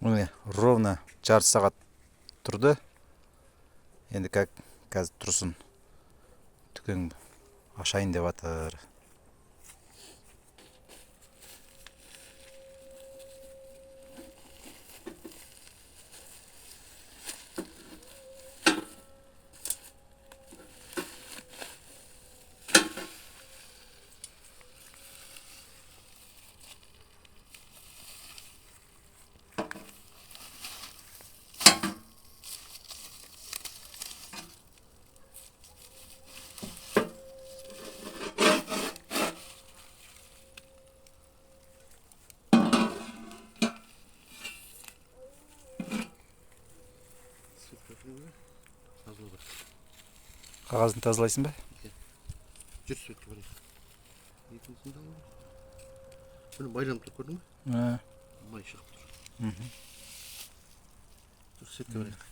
Міне, ровно жарты сағат тұрды. Енді как қазір тұрсын. Түкең ашайын деп жатыр. Қағазын тазалайсың ба? Жүр, светке барайық. Екіншісін де алып. Міне, байланып тұр, көрдің бе? Ә, Май шығып тұр. Жүр, светке барайық.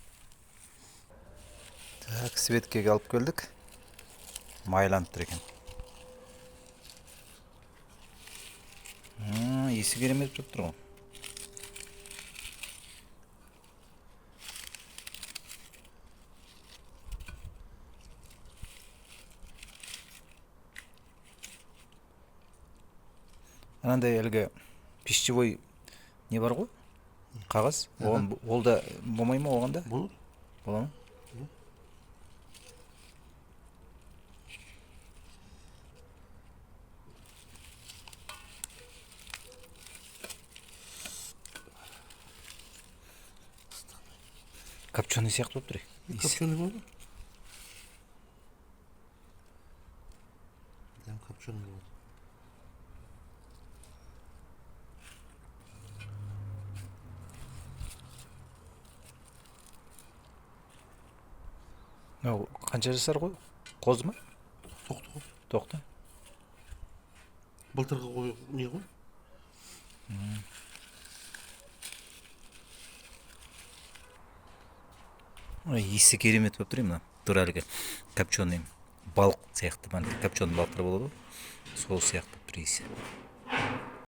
Так, светке алып келдік. Майланып тұр екен. Иісі керемет болып тұр ғой. Анандай әлгі пищевой не бар ғой, қағаз, оған ол да болмай ма, оған да? Болады. Бола ма? Копченый сияқты болып тұр иісі. Копченый болады. Дәм копченый болады. Мынау қанша жасар ғой? Қозы ма? Тоқты ғой. Тоқты. Былтырғы қой не ғой? Ой, иісі керемет болып тұр мына. Тура әлгі копченый балық сияқты, ана копченый балықтар болады ғой, сол сияқты болып тұр иісі.